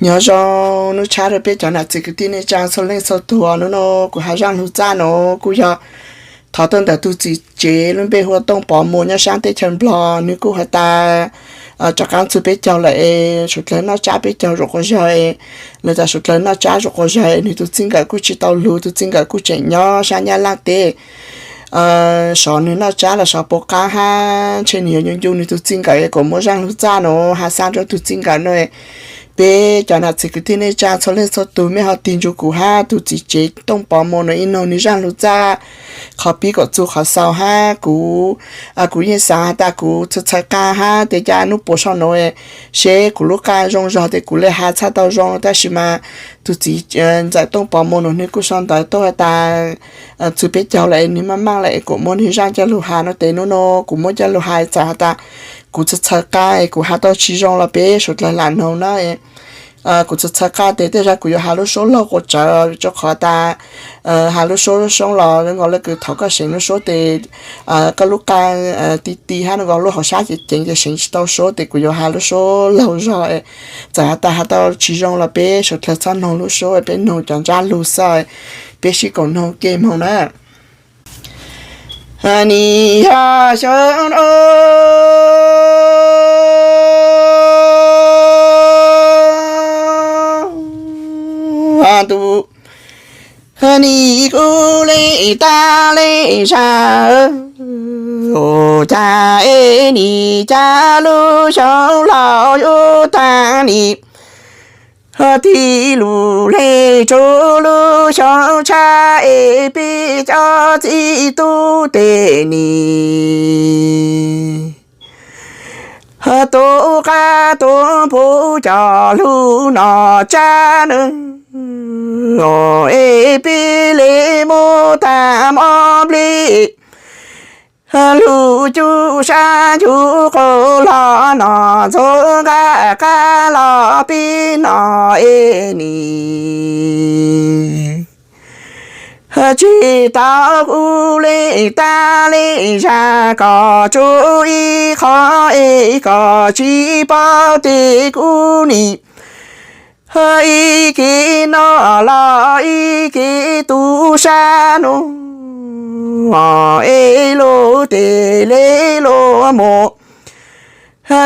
Nyob zoo hnub tshiab rau peb cov nam txiv kwv tij neej tsa txhua leej txhua tus. Hnub no kuv hais zaj lug txaj no kuj yog thov tuaj ntawm tus txiv tsev lub npe hu ua Tooj Pov Muas nyob sab teb chaws Nplog. Nws kuj has tas rov qaab txug peb caug lawm es suav dlawg noj tsab peb caug zuj quas zog es, lawv tas suav dlawg noj tsab zuj quas zog es nws tus txij nkawm kuj tsis tau lug, tus txij nkawm kuj tseem nyob sab Nyab Laaj teb. Sov nws noj tsab los sov puas qaab hab ntshe nws yuav ncu ncu nws tus txij nkawm es kuas muab zaj lug txaj no has xaab rau tus txij nkawm no. Peb cov nam txiv kwv tij neej tsa txhua leej txhua tus mej ho tig nrug kuv hab tus txiv tsev Tooj Pov Muas no ib nug nws zaj lug txaj qhov pib kom txug qhov xaus hab kuv, kuv yeej xaav has tas kuv txhawv txhawv qab hab tes ca nub puas sau no seb kuv lub qaj zoo zog tes kuv le has txhaj tau zoo, tab sis mas tus txiv ntxawm Tooj Pov Muas no nws kuj sau ntawv tuaj has tas txug peb caug lawm es nws maj maj lawm es kuas muab nws zaj coj lug has no tes nub no kuv muab coj lug has txawm has tas kuv txhawv txhawv qab es kuv has tau tsis zoo los peb suav dlawg lam noog na. Kuv txhawv txhawv qab tes tej zag kuv yuav has lub suab laug quas tsawv rua qhov tas has lub suab soob los zoo nkaus le kws thaum koj seev lub suab tes koj lub qaj ti ti hab nkaus lub hauv sab ceev ceev ces seev tsis tau suab tes kuv yuav has lub suab laug zog. Txawm has tas has tau tsis zoo los peb suav dlawg txhob noog lub suab, peb noog cov ntsab lug xwb. Peb sib koom noog ke moog na. Nim yog xyoo ntuj nim kuj le tag le zag, ua cas es nim cas lub xyoo laus yuav tag nim, tig lug le rua lub xyoo tshab es peb cov txiv tub tes nim tub qab tub npua cov lug noj tsab neeg, es peb le muab tag mob nplej lug cuj sab cuj qus los noj ntxuag nqaj qab los peb noj es nim tsis tau kuv le tag le zag kom tsuj ib qho es kom tsis paub tes kuv nim ib ke noj los ib ke tu sab nub, es lug tes le lug mus,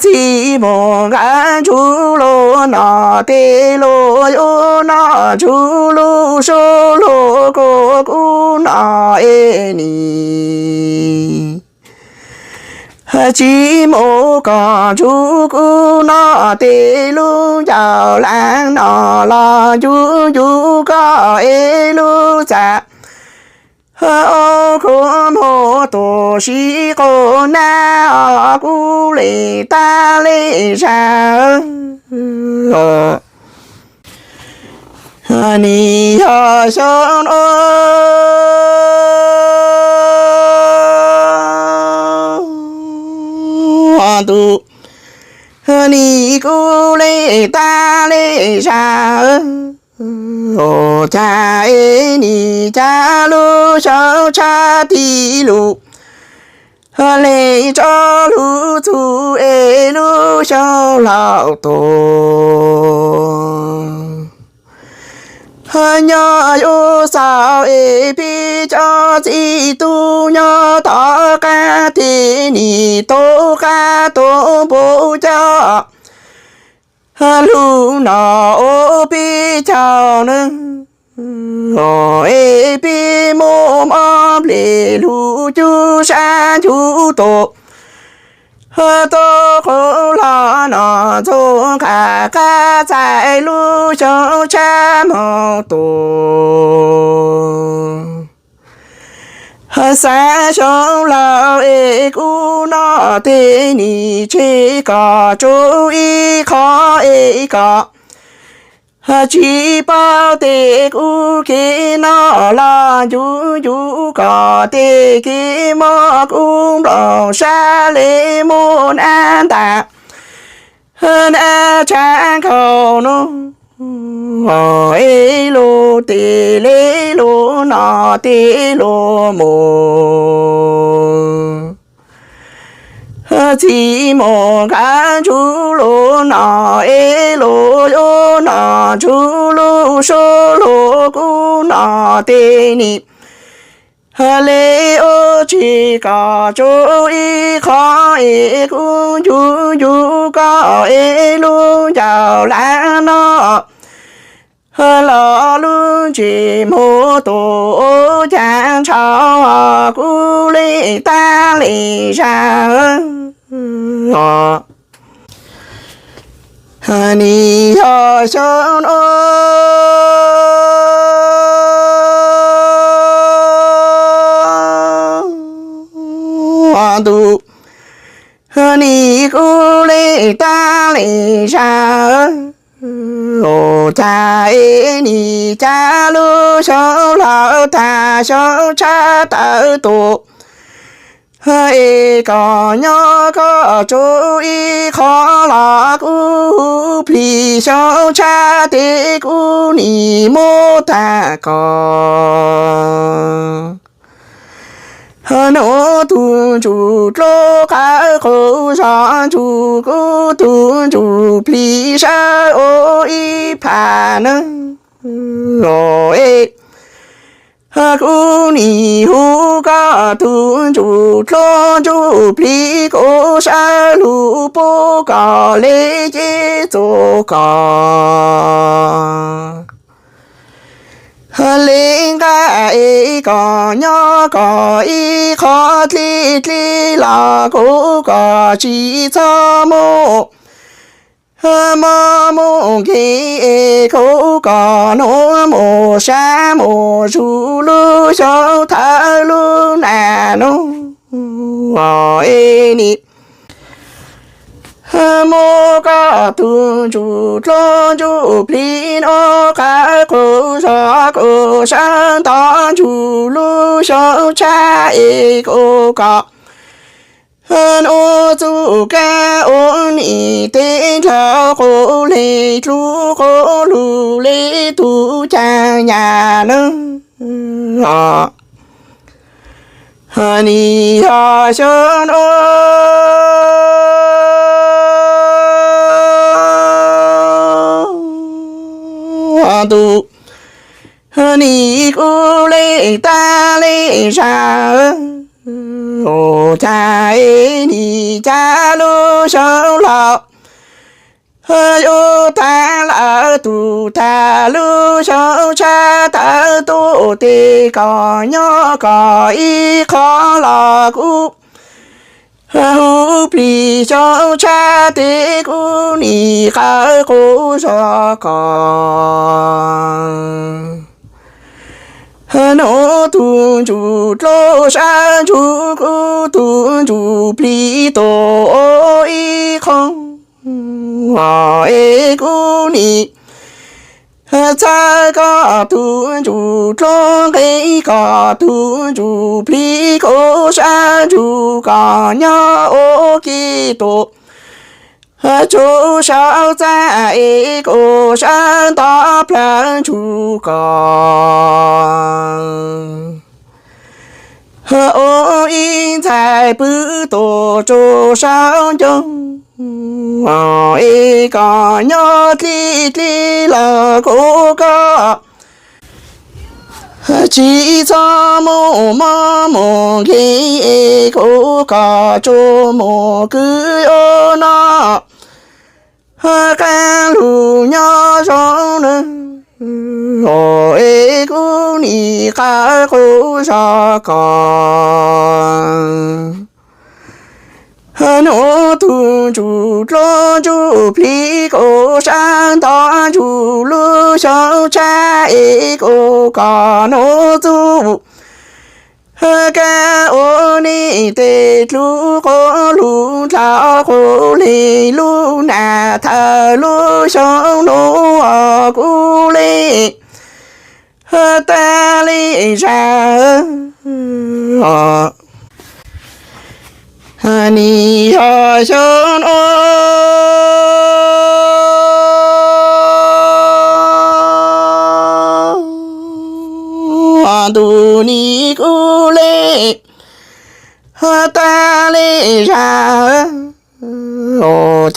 txij mus nqaj ntsug lug noj tes lug yuav noj ntsug lug sub lug kuj kuv noj es nim tsis mus kom ntsug kuv noj tes lug ncauj laag noj los ncu ncu koj es lug txav, ua kuv mus tu sib quas nab os kuv le tag le zag. Nim yog xyoo ntuj nim kuj le tag le zag, ua cas es nim cas lub xyoo tshab tig lug le tso lug txug es lub xyoo laus tuag. Nyob yuav xaus es peb cov txiv tub nyob tom qab tes nim tub qab tub npua coj lug noj ua peb caug neeg, es peb muab mob nplej lug cuj sab ncuj tus, tub qus los noj ntxuag nqaj qab txais lub xyoo tshab moog tuag. Xav xyoo laus es kuv noj tes nim tseg kom tsuj ib qho es kom tsis paub tes kuv kev noj los ncu ncu kom tes kev mob kuv nplooj sab le muaj nab ntas nab tshab nkhaus nub, es lug tes le lug noj tes lug mus. Txiv mus nqa ntsug lug nom es lug yuav nom ntsug lug sub lug kub nom tes nim le ua tsis kom tsub ib qho es kuv ncu ncu koj es lub ncaus lab no los lub ntsis mus tus ua cas ntshaus kuv le tag le zag. Nim yog xyoo ntuj nim kuv le tag le zag. Ua cas es nim cas lub xyoo laus tag xyoo tshaj tawm tus es kom nyob koj tsub ib qho los kuv hu plig xyoo tshaj tes kuv nim muab tag koj. Nuav tug ntsuj dlub qab qus zog ntsug kuv tug ntsuj plig sawv ua ib pham na. Kuv nim hu koj tug ntsuj dlub ntsuj plig kuv sawv lug pub koj le ces txuas koj le nqaj es kom nyob koj ib qho dlib dlib los kuv koj tsis txhob mus mob mus nkeeg es kuv koj nuav mus sab mus zug lub xyoo thawj lub nas nub es nim muab koj tug ntsuj dlub ntsuj plig nuav qab qus zog kuv sawv nto ntsug lub xyoo tshaj es kuv koj nuav txuj kab ua nim teb dlaug quv le dlub quv lug le tug caag nyam na. Nim yog xyoo nuav ntuj nim kuv le tag le zag. Ua cas es nim cas lub xyoo laus yuav tag lawm tug tag lub xyoo tshaj tawm tus tes kom nyob koj ib qho los kuv hu plig xyoo tshaj tes kuv nim qab qus zog koj. Nuav tug ntsuj dlub sab ntsug kuv tug ntsuj plig tuaj ua ib qho es kuv nim txhawb koj tug ntsuj dlub nqe koj tug ntsuj plig kuv sab ntsug koj nyob ua ke tuaj tsuj saum txaj es kuv sab nto plawg ntsug koj ua ib ntxhais pw tuaj tsuj saum ncoo es koj nyob dlib dlib los kuv koj tsis txhob mus mob mus nkeeg es kuv koj tsuj mus kwv ua noj qab lug nyob zoo na. Es kuv nim qab qus zog koj. Nuav tug ntsuj dlub ntsuj plig kuv sab nto ntsug lub xyoo tshaj es kuv koj nuav txuj kab ua nim teb dlub quv lug dlaug quv le lub nas thawj lub xyoo nuav kuv le tag le zag. Nim yog xyoo nuav ntuj nim kuv le tag li zaj,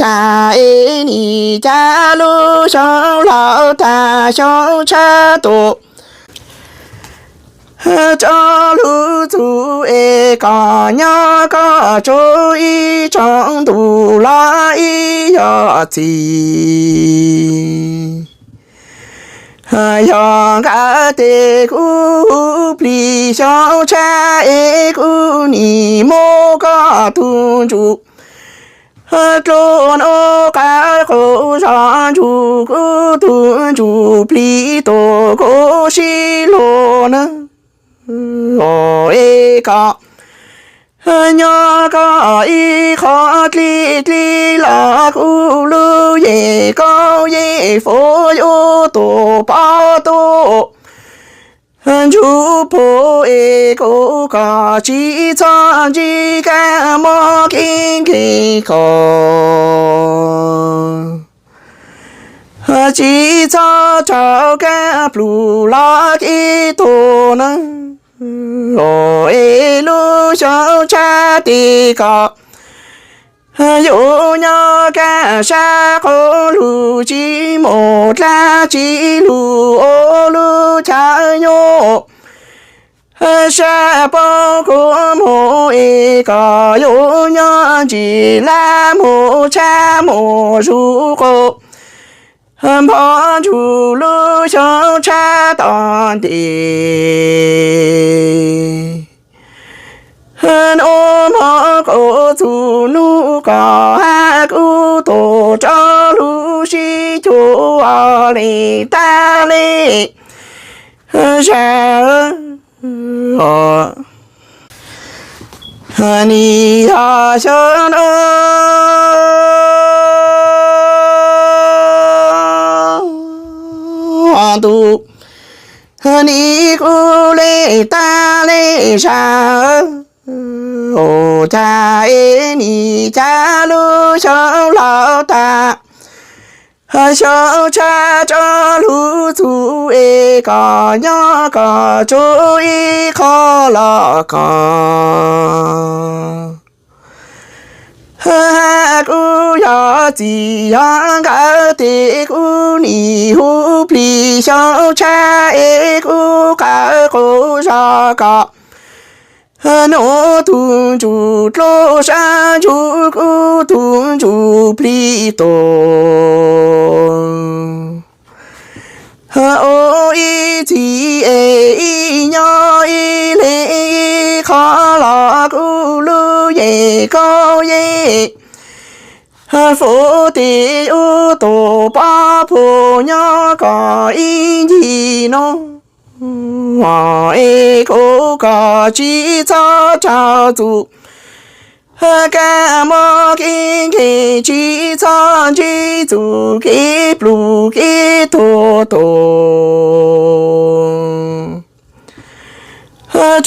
cas es nim cas lub xyoo laus tag xyoo tshaj tuaj, tso lub txuj es kom nyob kom tsuag ib tsoom ntuj los ib yog txiv. Yog nkawd tes kuv hu plig xyoo tshaj es kuv nim muab koj tus ntsuj dluab noj qab qaug zog ntsuj kuv tus ntsuj plig tuaj kuv sib luag na. Es kom nyob koj ib qho dlig dlig los kuv lub yej koj yej faus yuav tus pov tus ntsuj plig es kuv kom tsis txhob ntsib kab mob kev nkeeg koj, tsis txhob raug kab plum los kev tuag na. Es lub xyoo tshaj tes kom yuav nyob kaj sab qaum lug tsis mus dlaab tsi lug ua lub chaw nyuj sab poob kua muag es kom yuav nyob ntsis lab mus tshab mus zuj qus npog ntsug lub xyoo tshab tom ntej. Nub hmo kuv txug nub kom hab kuv tuaj rau lub sib cuag ua li tag li zaj. Nim yog xyoo no ntuj nim kuv li tag li zaj. Cas es nim cas lub xyoo laus tag xyoo tshab rau lub txuj es kom nyob kom tsuag ib qho los kom hab kuv yog txiv yog nkawd tes kuv nim hu plig xyoo tshab es kuv qawm quas zog kom nub tug ntsuj dluab sab ntsuj kuv tug ntsuj plig tuaj ua ib txhis es ib nyob ib leeg ib qho los kuv lub yej koj yej faus tes yuav tus pov puag nyob kom ib ncig nub es kuv kom tsis txhob raug txug kab mob kev nkeeg tsis txhob ntsib txug kev plum kev tuag tuaj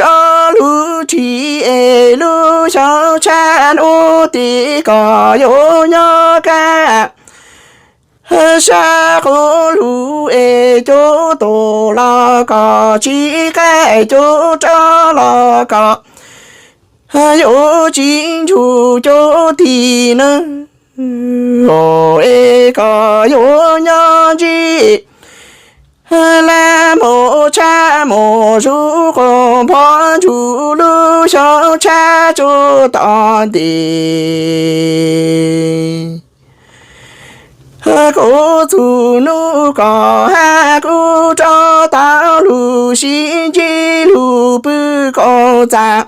rau lub tsis es lub xyoo tshab nub tes kom yuav nyob kaj sab qaum lug es cov tuaj los kom tsis qaij cov rov los kom yuav tsis ntsug cov tig na es kom yuav nyob ntsib lab mus tshab mus zuj qus npog ntsug lub xyoo tshab tsuag tom ntej. Kuv txug nub kom hab kuv rov tau lug sib ntsib lug pw kom txaj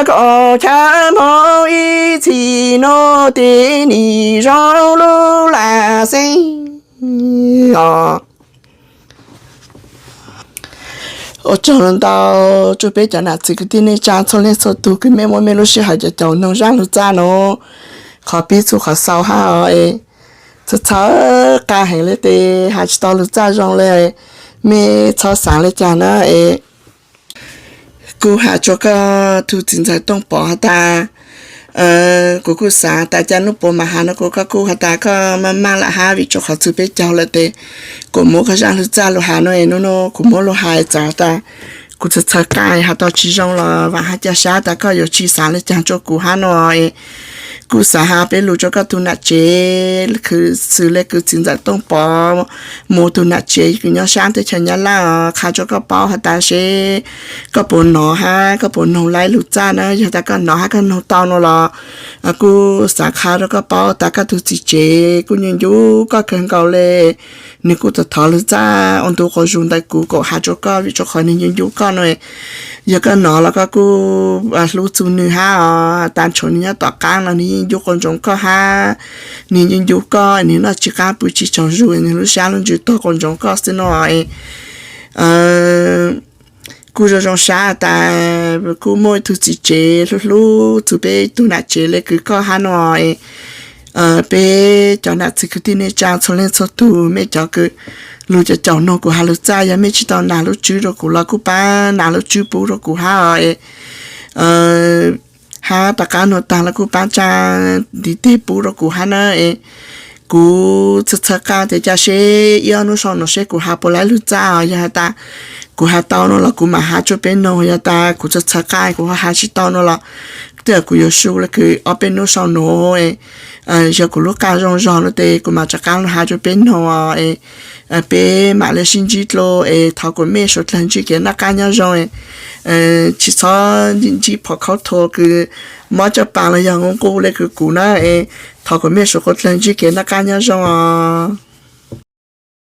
kom chaw mob ib txhis nub tes nim zoo lub lam xeeb os. Ua tsaug ntau rau peb cov nam txiv kwv tij neej tsa txhua leej txhua tug kws mej muab mej lub sij hawm caum caum noog zaj lug txaj nuav. Qhov pib txug qhov xaus hab os, txhawv txhawv qab heev le tes has tsis tau lug txaj zoo le, mej txhob xaav le caag na es. Kuv has rua koj tug txiv ntxawm Tooj Pov has tas, kuv kuj xaav tas ca nub puav mas has nuav kuv, koj kuj has tas koj maj maj lam hab vim rua qhov txug peb caug lawm tes kuv muab koj zaj lug txaj lug has nuav es nub nub kuv muab lug has txawm has tas kuv kuv txhawv txhawv qab has tau tsis zoo los vam hab ca sab tas koj yuav tsis xav le caag rua kuv hab no. Kuv xav has peb lug rua koj tug nam tsev, xws le kws txiv ntxawm Tooj Pov mus tug nam tsev kws nyob saab teb chaws Nyab Laj, qha rua koj paub has tas seb koj puas nov hab koj puas noog lawv lug txaj na. Yog tas koj nov hab koj noog tau no los kuj xav qha rua koj paub tas koj tug txiv tsev kuj ncu ncu koj kawg nkaus le. Nwg kuj tau thov lug txaj ua ntu quas zug ntawm kuv kuas has rua koj, vim rua qhov nwg ncu ncu koj no. Yog koj nov los koj kuj hlub txug nwg hab os. Tas thaum nwg nyob tom qaab los nwg yeej ncu quas ntsoov koj hab, nwg ncu ncu koj, nwg noj tsis qaab pw tsis tsaug zug, nwg lub sab lub ntsws tuag quas ntsoov koj xwb no. Kuj zoo zoo sab tas kuj muaj ib tug txiv tsev hlub hlub txug peb tug nam tsev le kws koj hab no. Peb cov nam txiv kwv tij neej tsaa txhua leej txhua tug, mej cov kws lug caum caum noog kuv has lug txaj, yog mej tsis tau nas lub tswb rua kuv los kuj paab nas lub tswb pub rua kuv hab os. Hab tom qaab nuav taag los kuj paab tsaa ntiv teg pub rua kuv hab na. Kuv txhawv txhawv qab tas ca seb ib ob nub sau nuav seb kuv has puas lawv lug txaj os. Yog has tas kuv has tau no los kuv mam has rua peb noog, yog tas kuv txhawv txhawv qab kuv has tsis tau no los twb yog kuv yuav su le kws ob peb nub sau nuav, yog kuv lub qaj zoo zog no tes kuv mam rov qaab lug has rua peb noog. Peb mam le sib ntsib dlua es thov kuas mej suav dlawg ntsib kev noj qab nyob zoo, tsis txhob ntsib phom khaub thuas kws mob caj pas los yog nqus nqus le kws kuv na. Thov kuas mej suav dlawg ntsib kev noj qab nyob zoo os.